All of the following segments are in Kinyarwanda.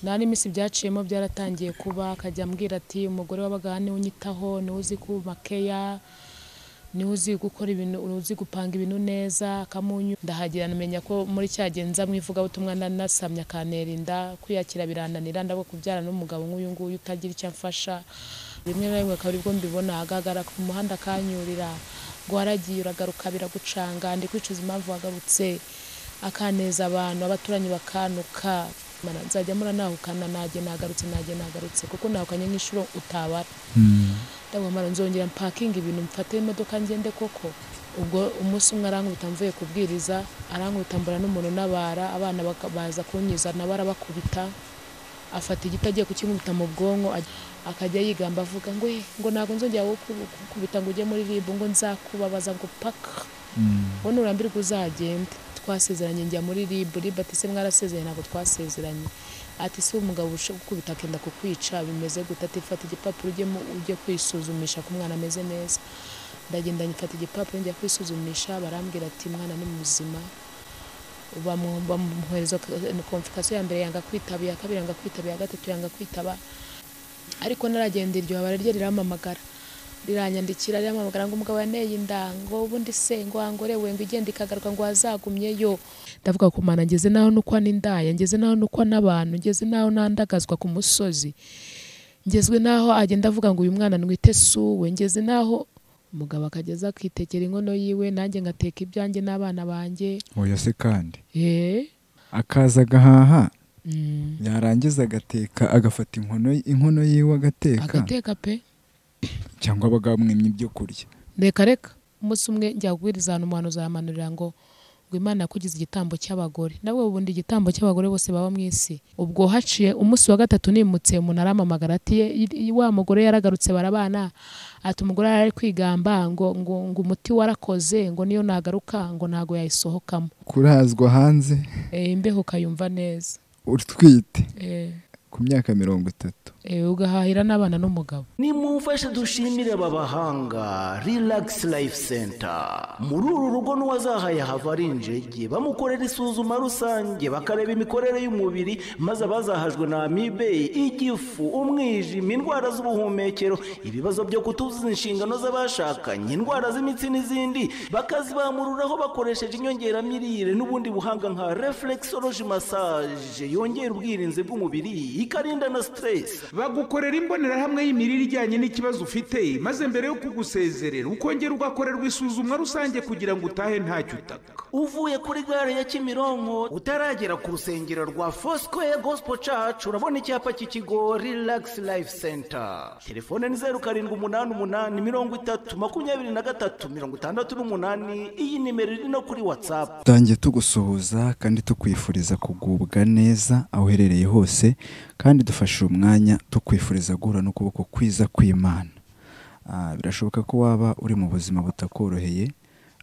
Nta n'iminsi byaciyemo byaratangiye kuba, akajya ambwira ati umugore wabaga niwe unyitaho, niwe uzi kumakeya, niwe uzi gukora ibintu, uzi gupanga ibintu neza, akamunyu. Ndahagira namenya ko muri cya gihe nza mu ivugabutumwa nasamye akantera inda, kwiyakira birananira, ndabwo kubyara n'umugabo nk'uyu nguyu utagira icyo amfasha. Rimwe na rimwe akaba aribwo mbibona ahagarara ku muhanda akanyurira, ngo waragiye uragaruka biragucanga, ndi kwicuza impamvu wagarutse, akaneza abantu, abaturanyi bakanuka. Nzajya muranahukana, najye nagarutse, najye nagarutse, kuko nahukanye nk'inshuro utabara. Ndavuga nzongera mpakinga ibintu mfate imodoka ngende koko. Ubwo umunsi umwe arankubita mvuye kubwiriza, arankubita mbura n'umuntu nabara, abana baza kunyiza nabo arabakubita, afata igiti agiye kukinkubita mu bwonko, akajya yigamba avuga ngo ngo ntabwo nzongera gukubita ngo ujye muri RIB, ngo nzakubabaza ngo paka, ngo nurambirwa uzagende. Twasezeranye njya muri RIB, RIB ati se mwarasezeranye? Ntabwo twasezeranye. Ati se umugabo gukubita akenda kukwica bimeze gute? Ati fata igipapuro ujye kwisuzumisha ko umwana ameze neza. Ndagenda ngifata igipapuro njya kwisuzumisha, barambwira ati mwana ni muzima. Bamuhereza konfikasiyo ya mbere yanga kwitaba, iya kabiri yanga kwitaba, iya gatatu yanga kwitaba. Ariko naragenda iryo habara rye rirampamagara, riranyandikira, rirampamagara ngo umugabo yanteye inda, ngo ubundi se ngo wangorewe, ngo igenda ikagaruka, ngo wazagumyeyo. Ndavuga ku Mana, ngeze naho nukwa n'indaya, ngeze naho nukwa n'abantu, ngeze naho nandagazwa ku musozi, ngezwe naho agenda avuga ngo uyu mwana nwite suwe, ngeze naho umugabo akageza akitekera inkono yiwe, nanjye ngateka ibyanjye n'abana banjye. Oya se kandi akaza agahaha, yarangiza agateka, agafata inkono yiwe agateka, agateka pe, cyangwa bagamwimye ibyo kurya. Reka reka, umunsi umwe njya kubwiriza ahantu umuhanuzi aramanurira ngo Imana yakugize igitambo cy'abagore, nawe ubundi igitambo cy'abagore bose baba mu isi. Ubwo haciye umunsi wa gatatu nimutse, umuntu arampamagara ati wa mugore yaragarutse barabana, ati umugore ari kwigamba ngo ngo umuti warakoze, ngo niyo nagaruka ngo ntago yayisohokamo. Kurazwa hanze imbeho ukayumva neza utwite ku myaka 30 ugahahira n'abana n'umugabo. Nimumfashe dushimire aba bahanga Relax Life Center. Muri uru rugo n'uwazahaye hava ari injege, bamukorera isuzuma rusange, bakareba imikorere y'umubiri, maze abazahajwe na amibe, igifu, umwijima, indwara z'ubuhumekero, ibibazo byo kutuzuza inshingano z'abashakanye, indwara z'imitsi n'izindi, bakazibamururaho bakoresheje inyongeramirire n'ubundi buhanga nka reflexology massage yongera ubwirinzi bw'umubiri, ikarinda na stress. Bagukorera imbonerahamwe y'imirire ijyanye n'ikibazo ufite, maze mbere yo kugusezerera ukongera ugakorerwa isuzumwa rusange kugira ngo utahe ntacyo utaka. Uvuye kuri gare ya Kimironko utaragera ku rusengero rwa Foursquare Gospel Church, urabona icyapa cy'ikigo Relax Life Center. Telefone ni 0788 30 23 68. Iyi nimero iri no kuri WhatsApp. Tangiye tugusuhuza kandi tukwifuriza kugubwa neza aho uherereye hose, kandi dufashe umwanya tukwifuriza guhura n'ukuboko kwiza kw'Imana. Birashoboka ko waba uri mu buzima butakoroheye,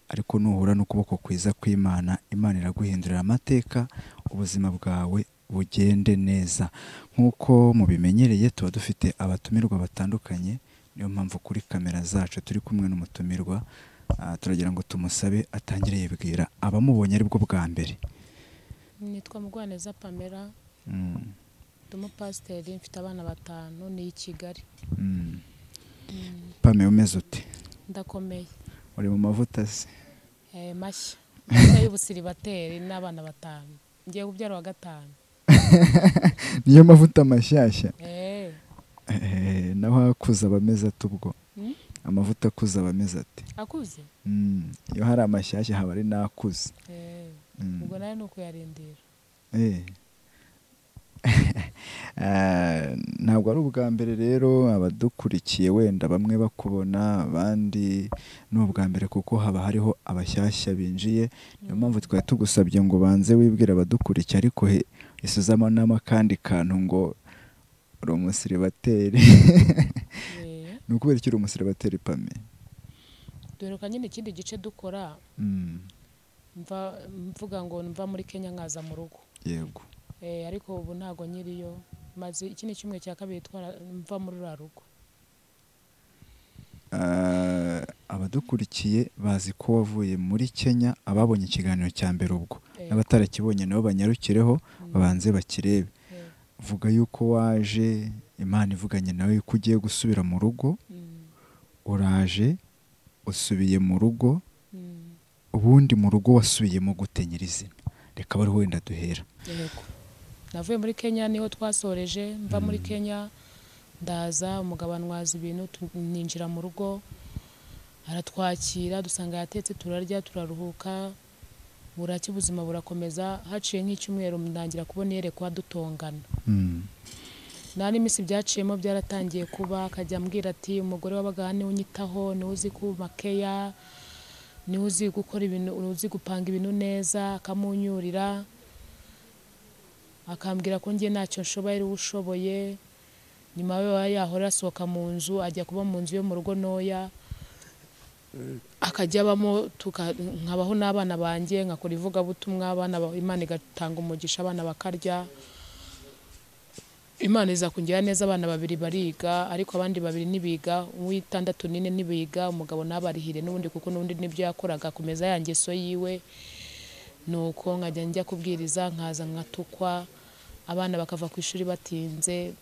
ariko nuhura n'ukuboko kwiza kw'Imana, Imana iraguhindurira amateka, ubuzima bwawe bugende neza. Nk'uko mubimenyereye tuba dufite abatumirwa batandukanye, niyo mpamvu kuri kamera zacu turi kumwe n'umutumirwa. Turagira ngo tumusabe atangire yibwira abamubonye aribwo bwa mbere. Nitwa Mugwaneza Pamela, ndi umupasiteri, mfite abana 5, ni i Kigali. Pamela umeze ute? Ndakomeye. Uri mu mavuta se? Mashya. Mavuta y'ubusiribateri n'abana 5. Ngiye kubyara wa 5. Niyo mavuta mashyashya? Naho akuze abameze ate ubwo? Amavuta akuze abameze ate? Akuze? Iyo hari amashyashya haba ari n'akuze. Ubwo nayo ni ukuyarindira. Ntabwo ari ubwa mbere rero abadukurikiye wenda bamwe bakubona, abandi ni ubwa mbere kuko haba hariho abashyashya binjiye. Niyo mpamvu twari tugusabye ngo banze wibwire abadukurikiye, ariko isuzamo n'amakandi kantu ngo uri umusiribateri. Ni ukubera iki uri umusiribateri Pame? Duheruka nyine ikindi gice dukora, mvuga ngo mva muri Kenya nkaza mu rugo. Yego. Ariko ubu ntago nyiriyo, maze iki ni cyumwe cya kabiri twara mva muri rura rugo. Abadukurikiye bazi ko wavuye muri Kenya, ababonye ikiganiro cya mbere ubwo n'abatarakibonye nabo banyarukireho babanze bakirebe. Vuga yuko waje Imana ivuganye nawe ko ugiye gusubira mu rugo, uraje usubiye mu rugo. Ubundi mu rugo wasubiyemo gute nyirizina? Reka bari wenda duhera. Yego, navuye muri Kenya niho twasoreje, mva muri Kenya ndaza, umugabo antwaza ibintu, ninjira mu rugo aratwakira, dusanga yatetse, turarya, turaruhuka, buracya ubuzima burakomeza. Haciye nk'icyumweru ntangira kubona iyerekwa dutongana. Nta n'iminsi byaciyemo byaratangiye kuba, akajya ambwira ati umugore wabaga niwe unyitaho, niwe uzi kumakeya, niwe uzi gukora ibintu, uzi gupanga ibintu neza, akamunyurira, akambwira ko njye ntacyo nshoboye ari we ushoboye. Nyuma we yahora asohoka mu nzu ajya kuba mu nzu yo mu rugo ntoya, akajya abamo, nkabaho n'abana banjye, nkakora ivugabutumwa, abana Imana igatanga umugisha, abana bakarya. Imana iza kungira neza, abana babiri bariga, ariko abandi babiri ntibiga, uw'itandatu n'ine ntibiga, umugabo ntabarihire n'ubundi, kuko n'ubundi nibyo yakoraga akomeza ya ngeso yiwe. Nuko nkajya njya kubwiriza, nkaza nkatukwa, abana bakava ku ishuri batinze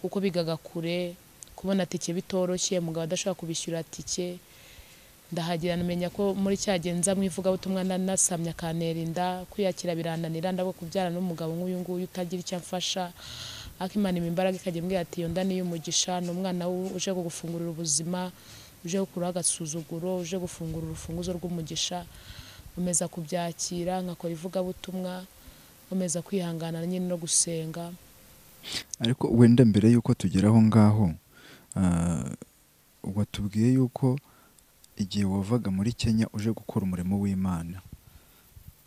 kuko bigaga kure, kubona tike bitoroshye, umugabo adashobora kubishyura tike. Ndahagira namenya ko muri cya gihe nza mu ivugabutumwa nasamye akantera inda, kwiyakira birananira, ndabwo kubyara n'umugabo nk'uyu nguyu utagira icyo amfasha. Ariko Imana impa imbaraga ikajya imbwira ati iyo nda ni iy'umugisha, ni umwana uje kugufungurira ubuzima, uje gukuraho agasuzuguro, uje gufungura urufunguzo rw'umugisha. Nkomeza kubyakira, nkakora ivugabutumwa, nkomeza kwihangana nyine no gusenga. Ariko wenda mbere yuko tugera aho ngaho, watubwiye yuko igihe wavaga muri Kenya uje gukora umurimo w'Imana,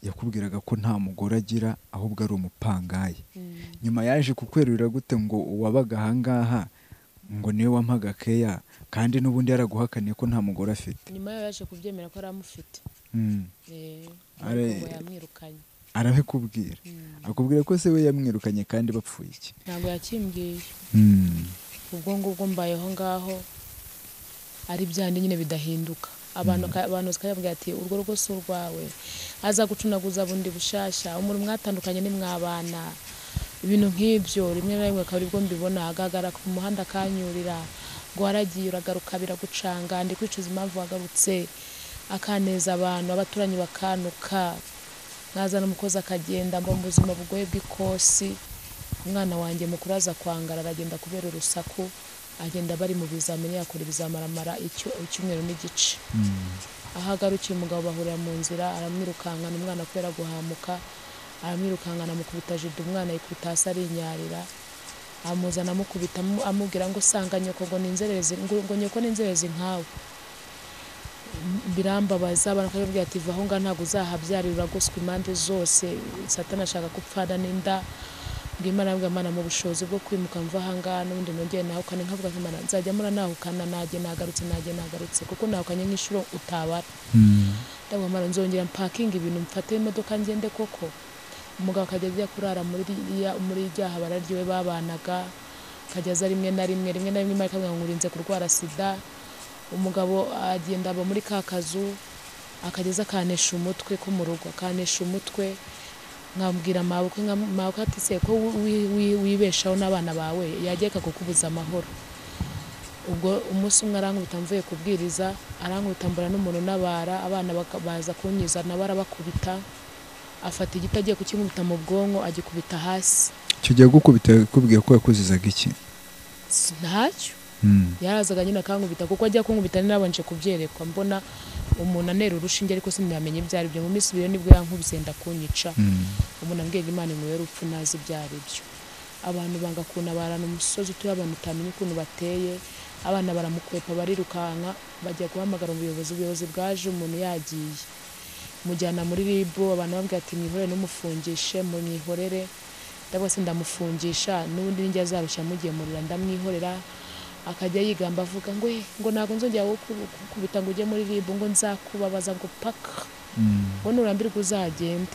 yakubwiraga ko nta mugore agira ahubwo ari umupangayi. Nyuma yaje kukwerurira gute ngo uwabaga aha ngaha ngo niwe wampaga keya, kandi n'ubundi yaraguhakaniye ko nta mugore afite? Nyuma yaje kubyemera ko aramufite. Ariko yamwirukanye. Arabikubwira. Akubwira ko se we yamwirukanye kandi bapfuye iki? Ntabwo yakimbwiye. Ubwo ngubwo mbayeho ngaho ari byandi nyine bidahinduka. Abantu bakabwira ati urwo rugo si urwawe, aza gucunaguza bundi bushasha, umuntu mwatandukanye ni mwabana, ibintu nk'ibyo. Rimwe na rimwe akaba aribwo mbibona agaragara ku muhanda akanyurira ngo waragiye uragaruka biragucanga, ndi kwicuza impamvu wagarutse, akaneza abantu, abaturanyi bakanuka, nkazana umukozi akagenda, mba mu buzima bugoye bw'ikosi. Umwana wanjye mukuru aza kwangara, aragenda kubera urusaku, agenda bari mu bizamini, yakora ibizamaramara icyumweru n'igice. Aho agarukiye umugabo bahurira mu nzira, aramwirukankana, umwana kubera guhamuka aramwirukankana, amukubita jido, umwana yikubita hasi arinyarira, amuzana amukubita, amubwira ngo sanga nyoko, ngo ni inzererezi, ngo nyoko ni inzererezi nkawe. Birambabaza, abantu bakabwira ati va aho ngaho ntabwo uzahabyarira, uragoswe impande zose, Satani ashaka gupfana n'inda. Imana yambwiye Imana mu bushobozi bwo kwimuka mva aha ngaha n'ubundi nongeye nahukane, nkavuga nti Imana nzajya mpora nahukana, najye nagarutse, kuko nahukanye nk'inshuro utabara. Ndavuga Imana nzongera mpakinga ibintu, mfate imodoka ngende koko. Umugabo akajya ajya kurara muri rya habara ryiwe babanaga, akajya aza rimwe na rimwe, rimwe na rimwe Imana ikamubwira ngo ngurinze kurwara sida. Umugabo agenda aba muri ka kazu, akajya aza akanesha umutwe ko mu rugo, akanesha umutwe, nkabwira mabukwe ati se ko wibeshaho n'abana bawe, yajya kukubuza amahoro. Ubwo umunsi umwe arankubita mvuye kubwiriza, arankubita mbura n'umuntu nabara, abana baza kunyiza nabo arabakubita, afata igiti agiye kukinkubita mu bwonko agikubita hasi. Icyo gihe gukubita yakubwiye ko yakuzizaga iki? Ntacyo. Yarazaga nyine akankubita, kuko ajya kunkubita nabanje kubyerekwa, mbona umuntu anera urushinge ariko sinamenye ibyo ari byo. Mu minsi ibiri nibwo yankubise ndakunyica. Umuntu ambwira Imana inkuye urupfu ntazi ibyo ari byo. Abantu banga kunabarana, umusozi utuye abantu utamenya ukuntu bateye, abana baramukwepa barirukanka, bajya guhamagara ubuyobozi, ubuyobozi bwaje umuntu yagiye, mujyana muri RIB, abantu bambwira ati mwihorere n'umufungishe, mwihorere. Ndavuga se ndamufungisha n'ubundi ninjye azarushya mugemurira, ndamwihorera. Akajya yigamba avuga ngo ngo ntabwo nzongera gukubita ngo ujye muri RIB, ngo nzakubabaza ngo paka, ngo nurambirwa uzagende.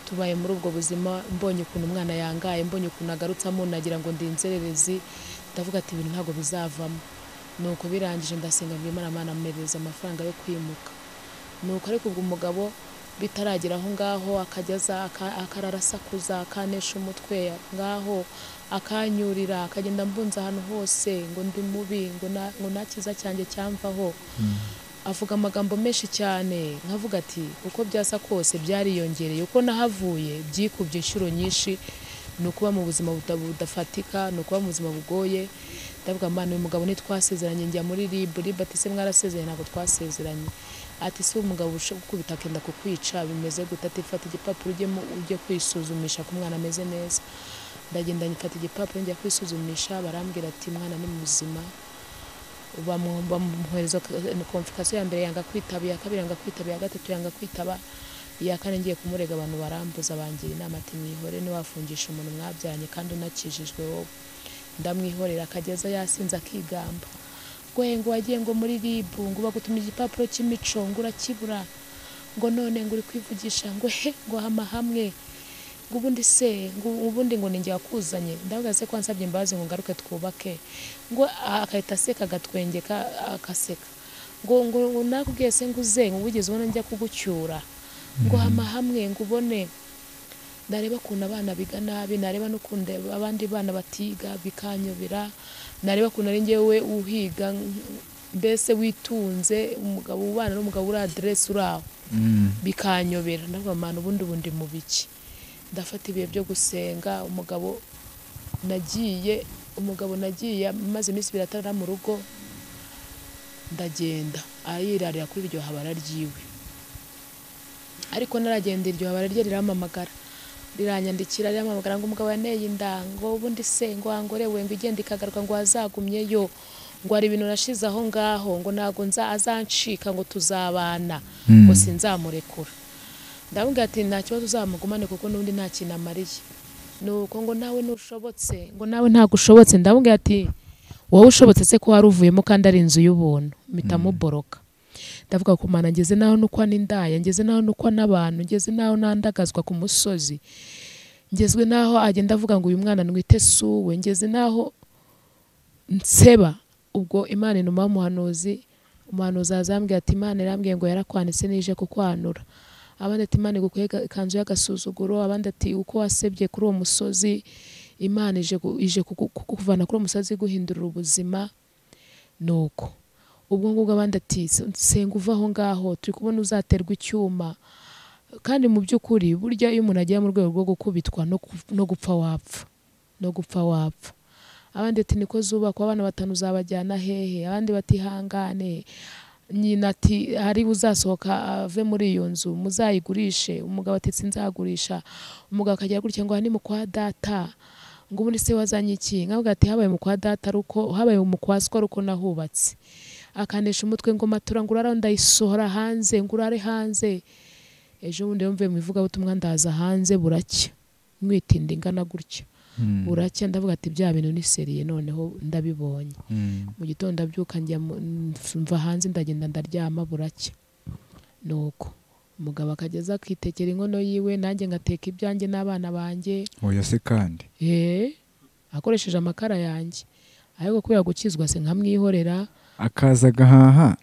Tubaye muri ubwo buzima, mbonye ukuntu umwana yangaye, mbonye ukuntu agarutse amunagira ngo ndi inzererezi, ndavuga ati ibintu ntabwo bizavamo. Nuko birangije ndasenga mbwira Imana, Imana ampereza amafaranga yo kwimuka. Nuko ariko ubwo umugabo Bitaragera aho ngaho akajyaza akararasakuza, akanesha umutwe ngaho, akanyurira, akagenda mbunza ahantu hose ngo ndi mubi, ngo nta cyiza cyanjye cyamvaho. Avuga amagambo menshi cyane, nkavuga ati uko byasa kose byariyongereye, uko nahavuye byikubye inshuro nyinshi. Ni ukuba mu buzima budafatika, ni ukuba mu buzima bugoye. Ndavuga Mana, uyu mugabo ntitwasezeranye, njya muri RIB, RIB ati se mwarasezeranye? Ntabwo twasezeranye. Ati se umugabo ukubita akenda kukwica bimeze gute? Ati fata igipapuro ujye kwisuzumisha ko umwana ameze neza. Ndagenda mfata igipapuro njya kwisuzumisha, barambwira ati umwana ni muzima. Bamuhereza konfikasiyo ya mbere yanga kwitaba, iya kabiri yanga kwitaba, iya gatatu yanga kwitaba, iya kane ngiye kumurega abantu barambuza, bangira inama ati mwihore, niwafungisha umuntu mwabyaranye kandi unakijijwe wowe. Ndamwihorera akageza yasinze akigamba ngo ngo wagiye ngo muri RIB ngo bagutuma igipapuro cy'imico ngo urakibura, ngo none ngo uri kwivugisha ngo he ngo hama hamwe ngo ubundi se ngo ubundi ngo ninjye wakuzanye. Ndavuga se ko ansabye imbabazi ngo ngaruke twubake, ngo akahita aseka agatwengeka akaseka ngo ngo nakubwiye se ngo uze ngo wigeze ubona njya kugucyura, ngo hama hamwe ngo ubone. Nareba ukuntu abana biga nabi, nareba n'ukuntu abandi bana batiga bikanyobera, nareba ukuntu ari njyewe uhiga mbese witunze, umugabo ubana n'umugabo uri aderesi uri aho, bikanyobera. Ndavuga Mana, ubundi bundi mu biki? Ndafata ibihe byo gusenga. Umugabo nagiye maze iminsi ibiri atarara mu rugo, ndagenda ayirarira kuri iryo habara ryiwe. Ariko naragenda iryo habara rye rirampamagara, riranyandikira, rirampamagara ngo umugabo yaneye inda, ngo ubundi se ngo angorewe, ngo igenda ikagaruka, ngo azagumyeyo, ngo hari ibintu nashize aho ngaho, ngo ntago nza azancika, ngo tuzabana, ngo sinzamurekura. Ndamubwira ati nta kibazo uzamugumane kuko n'ubundi nta kintu amariye. Nuko ngo nawe ntushobotse, ngo nawe ntago ushobotse. Ndamubwira ati wowe ushobotse se ko wari uvuyemo kandi ari inzu y'ubuntu? Mpita muboroka. Ndavuga ko Mana, ngeze naho nukwa n'indaya, ngeze naho nukwa n'abantu, ngeze naho nandagazwa ku musozi, ngezwe naho agenda avuga ngo uyu mwana nwite suwe, ngeze naho nseba. Ubwo Imana inuma umuhanuzi, umuhanuzi azambwira ati Imana irambwiye ngo yarakwanitse nije kukwanura. Abandi ati Imana igukuye ikanzu y'agasuzuguro, abandi ati uko wasebye kuri uwo musozi Imana ije kukuvana kuri uwo musozi guhindurira ubuzima. Nuko ubwo ngubwo abandi ati senga uva aho ngaho, turi kubona uzaterwa icyuma. Kandi mu by'ukuri burya iyo umuntu agiye mu rwego rwo gukubitwa no gupfa wapfa, no gupfa wapfa. Abandi ati niko zubakwa, abana batanu uzabajyana hehe? Abandi bati hangane. Nyina ati hari uzasohoka ave muri iyo nzu muzayigurishe. Umugabo ati sinzagurisha. Umugabo akagera gutya ngo ni mu kwa data, ngo ubundi se wazanye iki? Nkavuga ati habaye mu kwa data aruko habaye mu kwa siko aruko nahubatse. Akanesha umutwe ngo matura ngo urara ndayisohora hanze, ngo urare hanze. Ejo bundi mvuye mu ivugabutumwa ndaza hanze buracya, mwitinda ingana gutya buracya. Ndavuga ati bya bintu ni seriye, noneho ndabibonye. Mu gitondo ndabyuka njya mva hanze ndagenda ndaryama buracya. Nuko umugabo akageza akitekera inkono yiwe, nanjye ngateka ibyanjye n'abana banjye. Oya se kandi akoresheje amakara yanjye, ariko kubera gukizwa se nkamwihorera, akaza agahaha,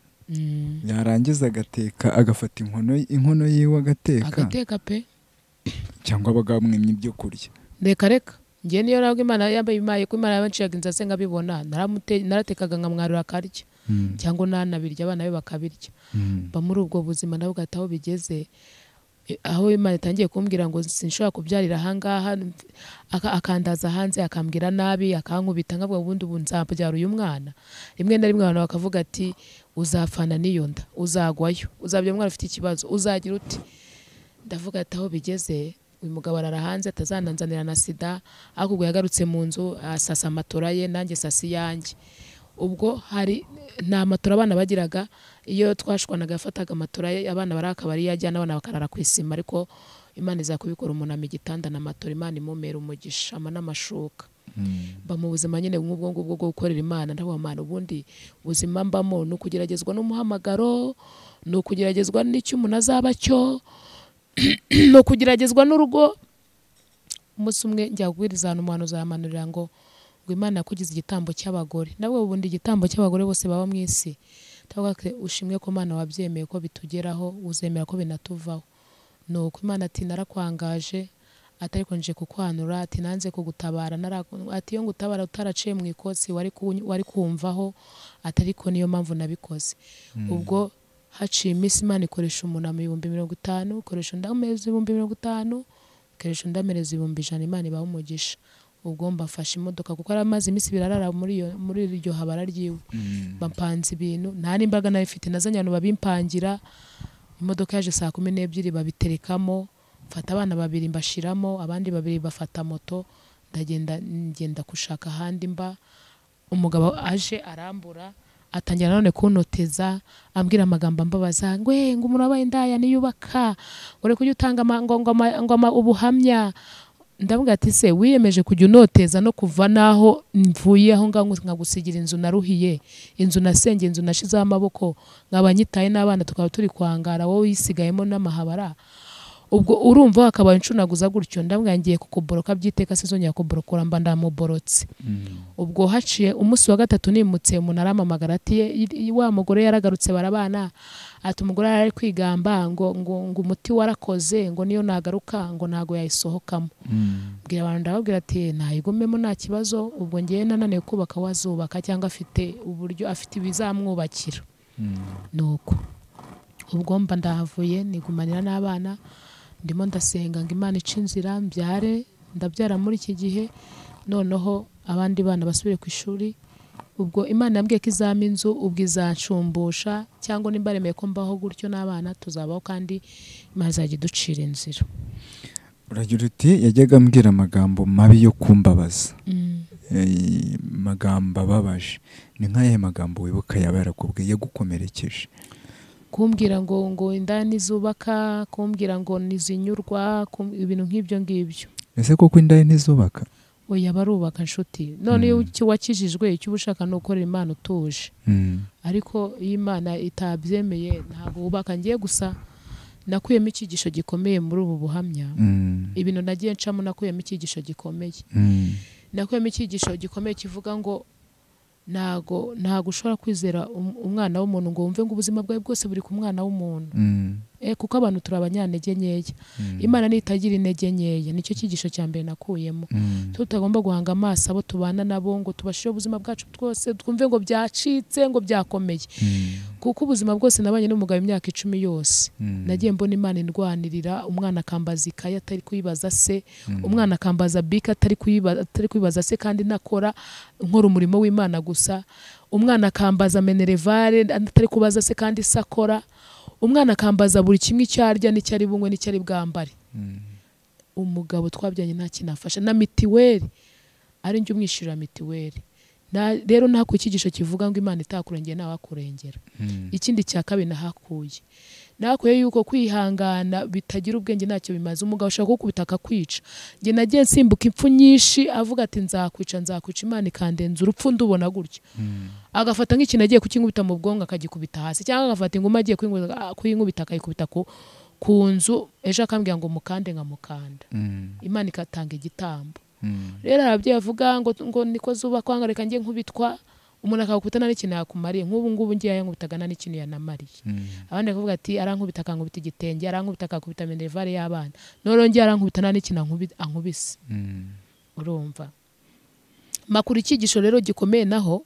yarangiza agateka, agafata inkono yiwe agateka pe, cyangwa bagamwimye ibyo kurya. Reka reka njye niyo nabwo Imana yambaye imaye ko Imana yabanciyaga inzara se nkabibona, naratekaga nkamwarura akarya, cyangwa nanabirya abana be bakabirya. Mba muri ubwo buzima ndavuga ati aho bigeze, aho Imana itangiye kumbwira ngo sinshobora kubyarira aha ngaha, akandaza hanze, akambwira nabi, akankubita, nkavuga ubundi ubu nzabyara uyu mwana. Rimwe na rimwe abantu bakavuga ati uzafana n'iyo nda, uzagwayo, uzabyara umwana ufite ikibazo, uzagira uti. Ndavuga ati aho bigeze, uyu mugabo arara hanze atazananzanira na sida. Ariko ubwo yagarutse mu nzu asasa amatora ye, nanjye sasi yanjye. Ubwo hari nta matora abana bagiraga, iyo twashwanaga yafataga amatora ye, abana barakabari yajyana, abana bakarara ku isima. Ariko Imana izakubikora umuntu ama igitanda na matora, Imana imumera umugisha ama n'amashuka. Mba mu buzima nyine nk'ubwo ngubwo bwo gukorera Imana. Ndavuga Imana, ubundi buzima mbamo ni ukugeragezwa n'umuhamagaro, ni ukugeragezwa n'icyo umuntu azaba cyo, ni ukugeragezwa n'urugo. Umunsi umwe njya kubwiriza ahantu umuhanuzi aramanurira ngo Imana yakugize igitambo cy'abagore. Nabwo ubundi igitambo cy'abagore bose baba mu isi. Ndavuga ushimwe ko Imana wabyemeye ko bitugeraho, uzemera ko binatuvaho. Nuko Imana ati narakwangaje, ati ariko nje kukwanura, ati nanze kugutabara, ati iyo ngutabara utaraciye mu ikosi wari kumvaho, ati ariko niyo mpamvu nabikoze. Ubwo haciye iminsi Imana ikoresha umuntu 50,000, ikoresha undi amezi 50,000, ikoresha undi amereza 100,000. Imana ibaha umugisha. Ubwo mbafashe imodoka kuko aramaze iminsi birarara muri iryo habara ryiwe. Bampanze ibintu nta n'imbaraga nari mfite, nazanye abantu babimpangira. Imodoka yaje saa 12 babiterekamo, mfata abana babiri mbashiramo, abandi babiri bafata moto, ndagenda ngenda gushaka ahandi mba. Umugabo aje arambura, atangira none kuntoteza, ambwira amagambo ambabaza, ngo ngo umuntu wabaye indaya niyubaka, ngo reka ujye utanga ngo ubuhamya. Ndavuga ati se wiyemeje kujya unoteza no kuva naho mvuye aho ngaho nkagusigira inzu naruhiye, inzu nasengeye, inzu nashizeho amaboko, nkaba nyitaye n'abana tukaba turi kwangara, wowe uyisigayemo n'amahabara. Ubwo urumva hakabaye incunaguza gutyo. Ndamubwira ngiye kukuboroka byiteka, sizongera kuborokora, mba ndamuborotse. Ubwo haciye umunsi wa gatatu nimutse, umuntu arampamagara ati wa mugore yaragarutse barabana, ati umugore ari kwigamba ngo ngo umuti warakoze, ngo niyo nagaruka ngo ntago yayisohokamo. Mbwira abantu, ndababwira ati nayigumemo nta kibazo, ubwo ngiye nananiwe kubaka wazubaka cyangwa afite uburyo afite ibizamwubakira. Nuko ubwo mba ndahavuye nigumanira n'abana, ndimo ndasenga ngo Imana ice inzira mbyare, ndabyara muri iki gihe, noneho abandi bana basubire ku ishuri. Ubwo Imana yambwiye ko izampa inzu, ubwo izanshumbusha, cyangwa nimba remeye ko mbaho gutyo n'abana tuzabaho, kandi Imana izajya iducira inzira. Uragira uti yajyaga ambwira amagambo mabi yo kumbabaza, amagambo ababaje. Ni nk'ayahe magambo wibuka yaba yarakubwiye yagukomerekeje? Kumbwira ngo indaya ntizubaka, kumbwira ngo ntizinyurwa, ibintu nk'ibyo ngibyo. Ese koko indaya ntizubaka? Oya, barubaka nshuti. None iyo wakijijwe icyo uba ushaka ni ugukorera Imana utuje. Ariko iyo Imana itabyemeye ntabwo wubaka. Ngiye gusa nakuyemo icyigisho gikomeye muri ubu buhamya. Ibintu nagiye ncamo nakuyemo icyigisho gikomeye. Nakuyemo icyigisho gikomeye kivuga ngo ntago ushobora kwizera umwana w'umuntu ngo wumve ngo ubuzima bwawe bwose buri ku mwana w'umuntu. Kuko abantu turi abanyantege nkeya. Imana nitagira intege nkeya. Nicyo cyigisho cya mbere nakuyemo. Tutagomba guhanga amaso abo tubana nabo ngo tubashire ubuzima bwacu twose, twumve ngo byacitse, ngo byakomeye. Kuko ubuzima bwose nabanye n'umugabo imyaka 10 yose, nagiye mbona Imana indwanirira. Umwana akambaza ikaye atari kuyibaza se, umwana akambaza bika atari kuyibaza se, kandi nakora nkora umurimo w'Imana gusa. Umwana akambaza menerevare atari kubaza se, kandi sakora. Umwana akambaza buri kimwe icyo arya n'icyo ari bunywe n'icyo ari bwambare. Umugabo twabyanye nta kinafasha na mitiweli, ari njye umwishyurira mitiweli. Rero nta kucyigisho kivuga ngo Imana itakurengera nawe akurengera. Ikindi cya kabiri nahakuye yuko kwihangana bitagira ubwenge ntacyo bimaze. Umugabo ashaka kukubita akakwica. Njye nagiye nsimbuka impfu nyinshi, avuga ati nzakwica nzakwica, Imana ikandenza urupfu ndubona gutya. Agafata nk'ikintu agiye kukinkubita mu bwonko akagikubita hasi, cyangwa agafata inguma agiye kuyinkubita akayikubita ku nzu, ejo akambwira ngo mukande nkamukanda. Imana ikatanga igitambo. Rero ababyeyi bavuga ngo niko zubakwa, ngo reka njye nkubitwa, umuntu akakubita nta n'ikintu yakumariye. Nk'ubu ngubu ngiye yankubitaga nta n'ikintu yanamariye. Abandi bakavuga ati arankubita akankubita igitenge, arankubita akakubita minerivare y'abana, none ngiye arankubita nta n'ikintu ankubise. Urumva makuru icyigisho rero gikomeye naho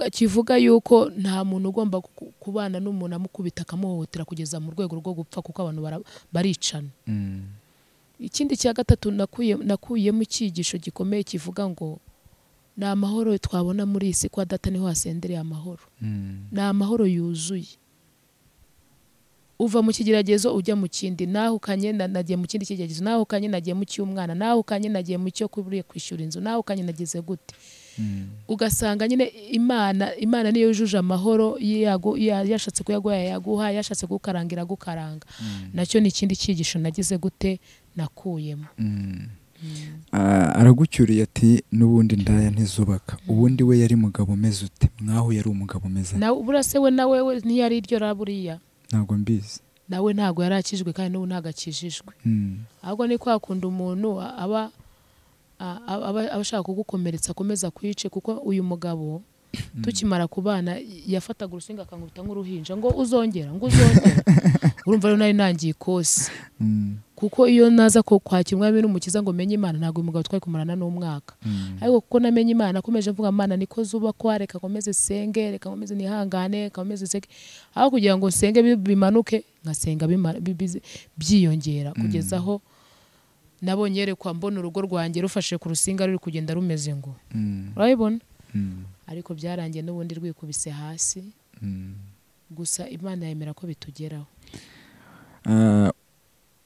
kivuga yuko nta muntu ugomba kubana n'umuntu amukubita akamuhohotera kugeza mu rwego rwo gupfa, kuko abantu baricana. Ikindi cya gatatu nakuyemo icyigisho gikomeye kivuga ngo ni amahoro twabona muri isi, kwa data niho hasendereye amahoro. Ni amahoro yuzuye. Uva mu kigeragezo ujya mu kindi, nahukanye nagiye mu kindi kigeragezo, nahukanye nagiye mu cy'umwana, nahukanye nagiye mu cyo kuburiye kwishyura inzu, nahukanye nageze gute. Ugasanga nyine Imana niyo yujuje amahoro, yashatse kuyaguha yaguha, yashatse kugukarangira gukaranga. Nacyo ni ikindi cyigisho nagize gute nakuyemo. Aragucyuriye ati n'ubundi ndaya ntizubaka. Ubundi we yari mugabo umeze ute? Mwaho yari umugabo umeze nawe burase we nawe ntiyari iryo raburiya. Ntabwo mbizi. Nawe ntabwo yarakijwe kandi n'ubu ntabwo akijijwe. Ahubwo ni kwa kunda umuntu aba ashaka kugukomeretsa akomeza kwice, kuko uyu mugabo tukimara kubana yafataga urusinga akankubita nk'uruhinja ngo uzongera ngo uzongera. Urumva rero nari nangiye ikosi. Kuko iyo naza ko kwakira umwami n'umukiza ngo menye Imana, ntabwo uyu mugabo twari kumarana n'umwaka. Ariko kuko namenye Imana, nakomeje mvuga Imana niko zubakwa, reka nkomeze senge, reka nkomeze nihangane, reka nkomeze senge. Aho kugira ngo senge bimanuke, ngasenga byiyongera kugeza aho nabonye yerekwa mbona urugo rwanjye rufashe ku rusinga ruri kugenda rumeze ngo. Urabibona? Ariko byarangiye n'ubundi rwikubise hasi. Gusa Imana yemera ko bitugeraho.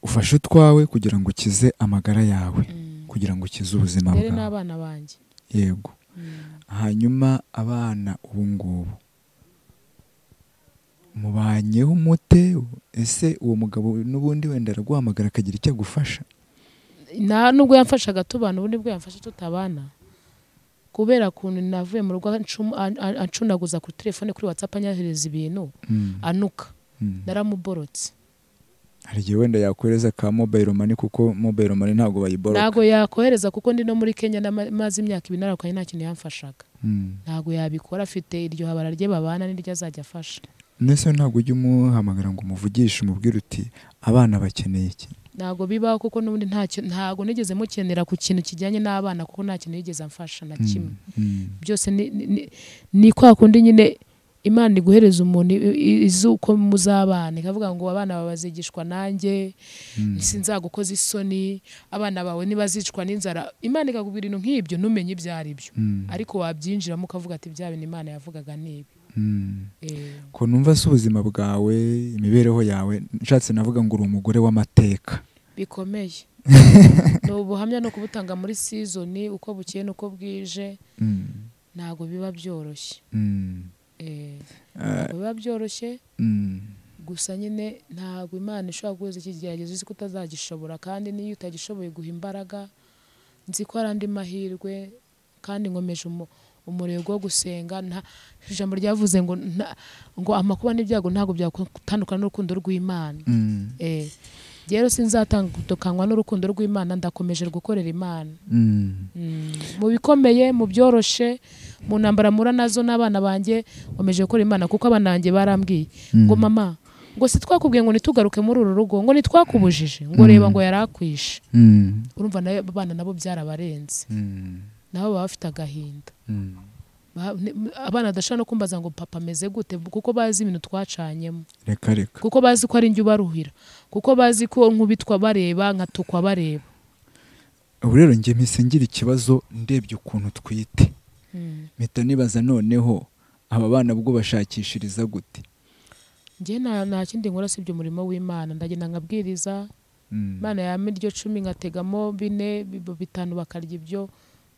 Ufashe utwawe kugira ngo ukize amagara yawe, kugira ngo ukize ubuzima bwawe n'abana banjye. Yego. Hanyuma abana ubu ngubu mubanyeho mute? Ese uwo mugabo n'ubundi wenda araguhamagara akagira icyo agufasha? Nta nubwo yamfashaga tubana, ubundi bwo yamfasha tutabana. Kubera kuntu navuye mu rugo ancunaguza kuri telefone, kuri WhatsApp, anyohereza ibintu anuka, naramuborotse. Hari igihe wenda yakohereza ka mobile money, kuko mobile money ntabwo bayiboroka. Ntabwo yakohereza kuko ndi no muri Kenya namaze imyaka 2 narakanye, nta kintu yamfashaga. Ntabwo yabikora, afite iryo habara rye babana n'iryo azajya afasha. Nese ntabwo ujya umuhamagara ngo umuvugishe umubwire uti abana bakeneye iki? Ntabwo bibaho, kuko n'ubundi ntabwo nigeze mukenera ku kintu kijyanye n'abana, kuko nta kintu yigeze amfasha na kimwe. Byose ni kwa kundi nyine Imana iguhereza umuntu izi uko muzabana, ikavuga ngo abana bawe bazigishwa nanjye, sinzagukoza isoni, abana bawe ntibazicwa n'inzara. Imana ikakubwira ibintu nk'ibyo ntumenye ibyo ari byo, ariko wabyinjiramo ukavuga ati bya bintu Imana yavugaga ni ibi. Ko numva se ubuzima bwawe, imibereho yawe, nshatse navuga ngo uri umugore w'amateka bikomeye. Ni ubuhamya no kubutanga muri season, uko bukeye n'uko bwije, ntabwo biba byoroshye. Ntabwo biba byoroshye. Gusa nyine ntabwo Imana ishobora guhuza iki kigeragezo uzi ko utazagishobora, kandi n'iyo utagishoboye guha imbaraga, nzi ko hari andi mahirwe, kandi nkomeje umurego wo gusenga. Ijambo ryavuze ngo ngo amakuba n'ibyago ntabwo byakutandukana n'urukundo rw'Imana. Rero sinzatandukanywa n'urukundo rw'Imana, ndakomeje gukorera Imana. Mu bikomeye, mu byoroshe, mu ntambara mura nazo n'abana banjye, nkomeje gukora Imana, kuko abana banjye barambwiye ngo mama, ngo si twakubwiye ngo nitugaruke muri uru rugo, ngo nitwakubujije, ngo reba ngo yarakwishe. Urumva nayo abana nabo byarabarenze. Nabo baba bafite agahinda. Abana badashobora no kumbaza ngo papa ameze gute, kuko bazi ibintu twacanyemo. Reka reka. Kuko bazi ko ari njye ubaruhira, kuko bazi ko nkubitwa bareba, nkatukwa bareba. Ubu rero njye mpise ngira ikibazo ndebye ukuntu twite. Mpita nibaza noneho aba bana bwo bashakishiriza gute? Njye nta kindi nkora sibyo umurimo w'Imana, ndagenda nkabwiriza. Imana yampa iryo 10 nkategamo 4 5 bakarya ibyo,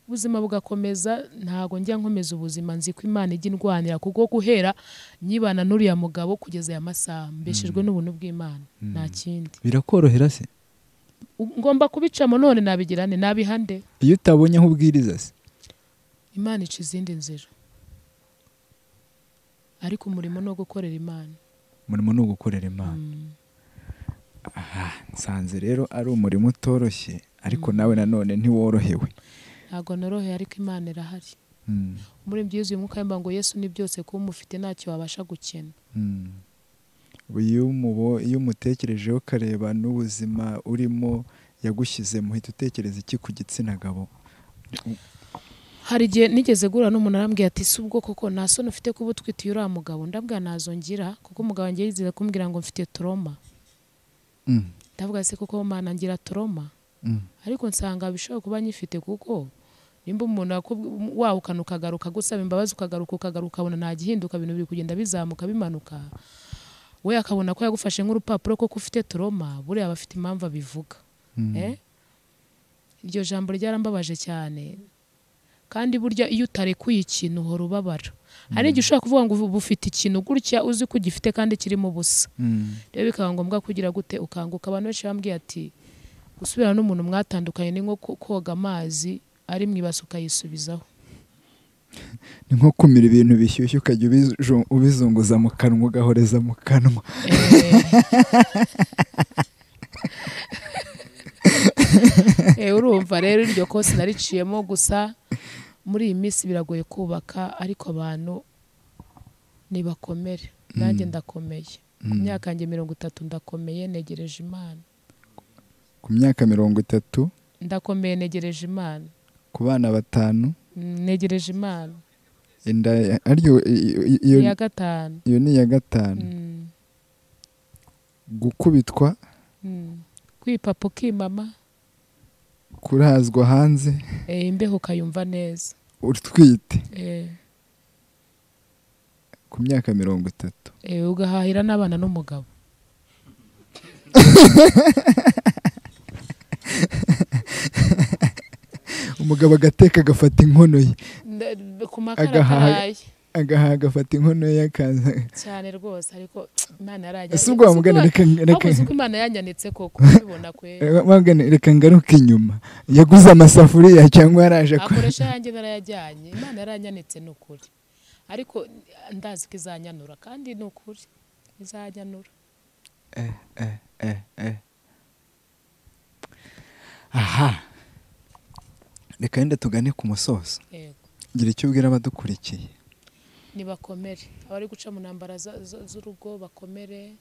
ubuzima bugakomeza. Ntago njya nkomeza ubuzima, nzi ko Imana ijya indwanira, kuko guhera nyibana n'uriya mugabo kugeza aya masaha mbeshejwe n'ubuntu bw'Imana, nta kindi. Birakorohera se? Ngomba kubicamo none nabigirane nabihande. Iyo utabonye aho ubwiriza se? Imana ica izindi nzira, ariko umurimo no gukorera Imana. Umurimo no gukorera Imana. Aha, nsanze rero ari umurimo utoroshye, ariko nawe nanone ntiworohewe. Ntabwo noroheye, ariko Imana irahari. Muri byiza uyu mwuka yamba ngo Yesu ni byose, kuba umufite ntacyo wabasha gukena. Iyo umutekerejeho ukareba n'ubuzima urimo yagushyize, muhita utekereza iki ku gitsina gabo? Hari igihe nigeze guhura n'umuntu arambwira ati si ubwo koko nta soni ufite kuba utwitiye uriya mugabo? Ndabwira ntazo ngira, kuko umugabo wanjye yigeze kumbwira ngo mfite trauma. Ndavuga se koko Mana ngira trauma? Ariko nsanga bishobora kuba nyifite, kuko nimba umuntu wahukana ukagaruka gusaba imbabazi, ukagaruka ukabona nta gihinduka, ibintu biri kugenda bizamuka bimanuka, we akabona ko yagufashe nk'urupapuro koko ufite trauma, buriya aba afite impamvu abivuga. Iryo jambo ryarambabaje cyane. Kandi burya iyo utarekuye ikintu uhora ubabara. Hari igihe ushobora kuvuga ngo ufite ikintu gutya uzi ko ugifite kandi kirimo ubusa. Rero bikaba ngombwa kugira gute ukanguka. Abantu benshi bambwiye ati gusubirana n'umuntu mwatandukanye ni nko koga amazi ari mu ibase ukayisubizaho. Ni nko kumira ibintu bishyushye ukajya ubizunguza mu kanwa, ugahoreza mu kanwa. Urumva rero iryo kosi nariciyemo. Gusa muri iyi minsi biragoye kubaka, ariko abantu nibakomere, nanjye ndakomeye. Ku myaka yanjye 30 ndakomeye negereje Imana. Ku myaka 30 ndakomeye negereje Imana. Ku bana 5 negereje Imana. Inda aryo iyo ya gatanu. Iyo ni ya gatanu. Gukubitwa, kwipapa ukimama, kurazwa hanze, imbeho ukayumva neza, utwite ku myaka 30, ugahahira n'abana n'umugabo. Umugabo agateka agafata inkono ye ku makara, agahaha agafata inkono ye akaza cyane rwose. Ariko Imana yarajya. Ese ubwo wamugana reka uko Imana yanyanitse koko ubibona kwe. Wamugana reka ngaruke inyuma. Yaguze amasafuriya cyangwa yaraje akoresha yanjye narayajyanye. Imana yaranyanitse nukuri, ariko ndazi ko izanyanura kandi nukuri izanyanura. Aha reka yenda tugane ku musozo. Yego. Gira icyo ubwira abadukurikiye. Nibakomere, abari guca mu ntambara z'urugo bakomere.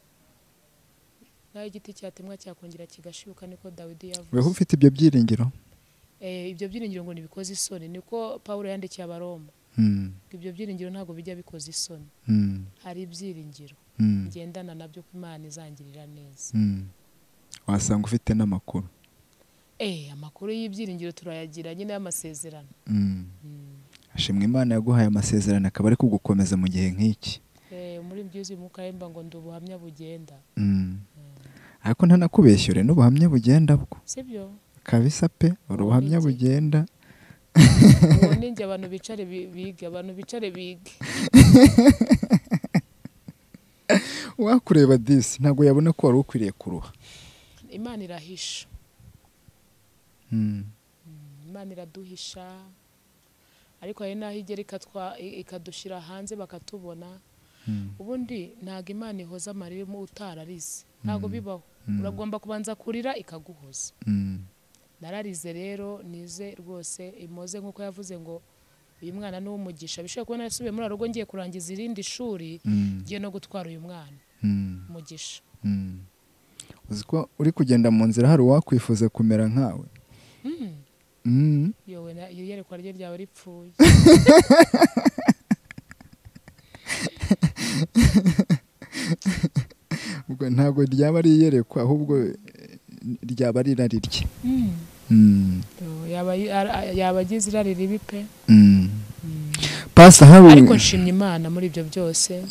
Naho igiti cyatemwa cyakongera kigashibuka, niko Dawidi yavuze. Weho ufite ibyo byiringiro? Ibyo byiringiro ngo nibikoze isoni, niko Paulo yandikiye Abaroma. Ibyo byiringiro ntago bijya bikoze isoni. Hari ibyiringiro ngendana nabyo ko Imana izangirira neza. Wasanga ufite n'amakuru. Amakuru y'ibyiringiro turayagira nyine y'amasezerano. Ashimwe Imana yaguhaye amasezerano akaba ari kugukomeza mu gihe nk'iki. Muri byuzi mukayemba ngo ndubuhamya bugenda. Ariko ntanakubeshyure n'ubuhamya bugenda bwo. Sibyo? Kabisa pe, urubuhamya bugenda. Ubu ninjye abantu bicare bige, abantu bicare bige. Wakureba disi ntago yabona ko wari ukwiriye kuruha. Imana irahisha. Imana iraduhisha, ariko hari naho igera ikadushira hanze bakatubona. Ubundi ntago Imana ihoza amarira utararize, ntago bibaho. Uragomba kubanza kurira ikaguhoza. Nararize rero nize rwose imoze nkuko yavuze ngo uyu mwana ni uw'umugisha. Bishobora kuba narasubiye muri rugo ngiye kurangiza irindi shuri, ngiye no gutwara uyu mwana umugisha. Uzi ko uri kugenda mu nzira hari uwakwifuza kumera nkawe. Yowe iyerekwa rye ryawe ripfuye. Ubwo ntabwo ryaba ari iyerekwa, ahubwo ryaba ari irari rye. Yaba agize irari ribi pe. Pasa hari. Ariko nshimye Imana muri ibyo byose.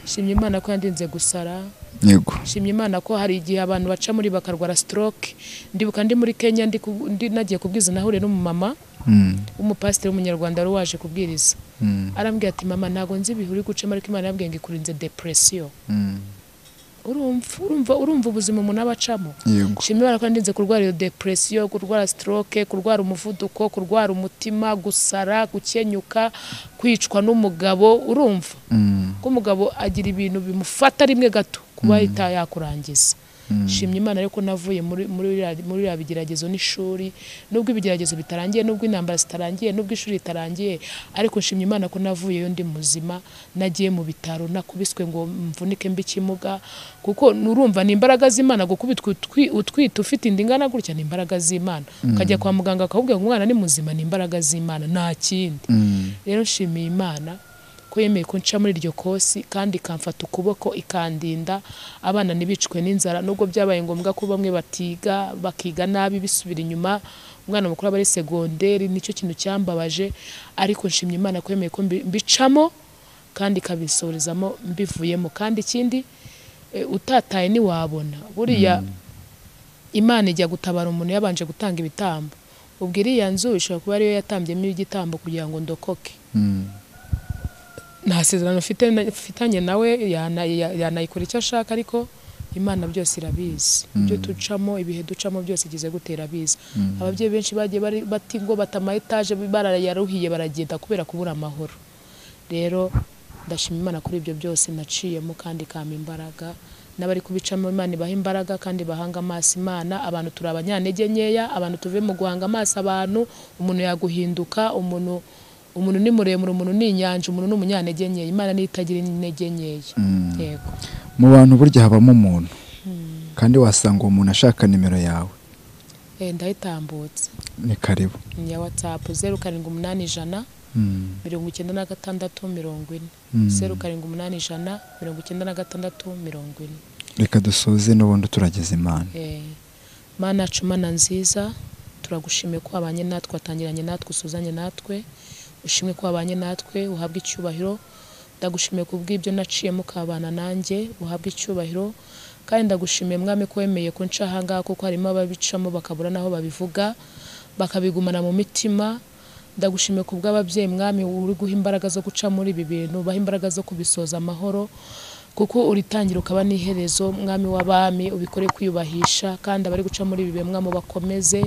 Nshimye Imana ko yandinze gusara. Yego. Nshimye Imana ko hari igihe abantu baca muri bakarwara stroke. Ndibuka ndi muri Kenya ndi nagiye kubwiza nahure n'umumama w'umupasiteri w'umunyarwanda wari waje kubwiriza. Arambwira ati mama ntago nzi ibihe uri gucamo, ariko Imana yambwiye ngo ikurinze depression. Urumva ubuzima umuntu abacamo. Nshimye Imana ko yandinze kurwara iyo depression, kurwara stroke, kurwara umuvuduko, kurwara umutima, gusara, gukenyuka, kwicwa n'umugabo. Urumva ko umugabo agira ibintu bimufata rimwe gato kuba yakurangiza. Nshimye Imana ariko navuye muri muri bigeragezo n'ishuri, nubwo ibigeragezo bitarangiye, nubwo intambara zitarangiye, nubwo ishuri ritarangiye, ariko nshimye Imana ko navuyeyo ndi muzima. Nagiye mu bitaro nakubiswe ngo mvunike mbi kimuga, kuko nurumva ni imbaraga z'Imana gukubitwa utwite ufite inda ingana gutya, ni imbaraga z'Imana. Ukajya kwa muganga akakubwira ngo umwana ni muzima, ni imbaraga z'Imana nta kindi. Rero nshimiye Imana ko yemeye ko nca muri iryo kosi kandi ikamfata ukuboko ikandinda abana ntibicwe n'inzara, nubwo byabaye ngombwa ko bamwe batiga bakiga nabi bisubira inyuma. Umwana mukuru aba ari segonderi, nicyo kintu cyambabaje, ariko nshimye Imana ko yemeye ko mbicamo kandi ikabisorezamo mbivuyemo. Kandi ikindi utataye ntiwabona. Buriya Imana ijya gutabara umuntu yabanje gutanga ibitambo. Ubwo iriya nzu ishobora kuba ariyo yatambyemo igitambo kugira ngo ndokoke. Nta sezerano mfitanye nawe, yanayikora icyo ashaka, ariko Imana byose irabizi. Ibyo ducamo, ibihe ducamo byose igize gutera abizi. Ababyeyi benshi bagiye bati ngo batama etaje barayaruhiye baragenda kubera kubura amahoro. Rero ndashima Imana kuri ibyo byose naciyemo kandi ikampa imbaraga. N'abari kubicamo Imana ibaha imbaraga kandi bahanga amaso Imana. Abantu turi abanyantege nkeya, abantu tuve mu guhanga amaso abantu, umuntu yaguhinduka, umuntu Umuntu ni muremure, umuntu ni inyanja, umuntu ni umunyantege nkeya. Imana niyo itagira intege nkeya. Yego. Mu bantu burya habamo umuntu, kandi wasanga uwo muntu ashaka nimero yawe. Ndayitambutse. Ni karibu. Ni ya WhatsApp 0781 96 40. 0781 96 40. Reka dusoze n'ubundi turageza Imana. Mana yacu, Mana nziza, turagushimiye ko wabanye natwe, watangiranye natwe, usuzanye natwe. Ushimwe ko wabanye natwe, uhabwe icyubahiro. Ndagushimiye kubw'ibyo naciyemo ukabana nanjye, uhabwe icyubahiro. Kandi ndagushimiye Mwami ko wemeye ko nca aha ngaha, kuko harimo ababicamo bakabura n'aho babivuga, bakabigumana mu mitima. Ndagushimiye kubw'ababyeyi Mwami uri guha imbaraga zo guca muri ibi bintu, ubaha imbaraga zo kubisoza amahoro, kuko uritangira ukaba n'iherezo. Mwami w'abami, ubikore kwiyubahisha, kandi abari guca muri ibi bihe Mwami ubakomeze,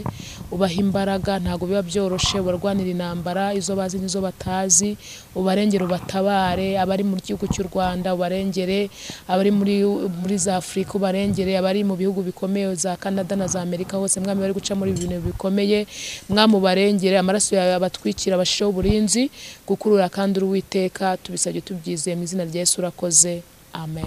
ubaha imbaraga. Ntabwo biba byoroshe, ubarwanira intambara izo bazi n'izo batazi, ubarengere, ubatabare. Abari mu gihugu cy'u Rwanda ubarengere, abari muri za Afurika ubarengere, abari mu bihugu bikomeye za Canada na za Amerika hose Mwami bari guca muri ibi bintu bikomeye, Mwami ubarengere, amaraso yawe abatwikira, abashireho uburinzi, kuko urura kandi uri Uwiteka. Tubisabye tubyizeye mu izina rya Yesu, urakoze. Amen.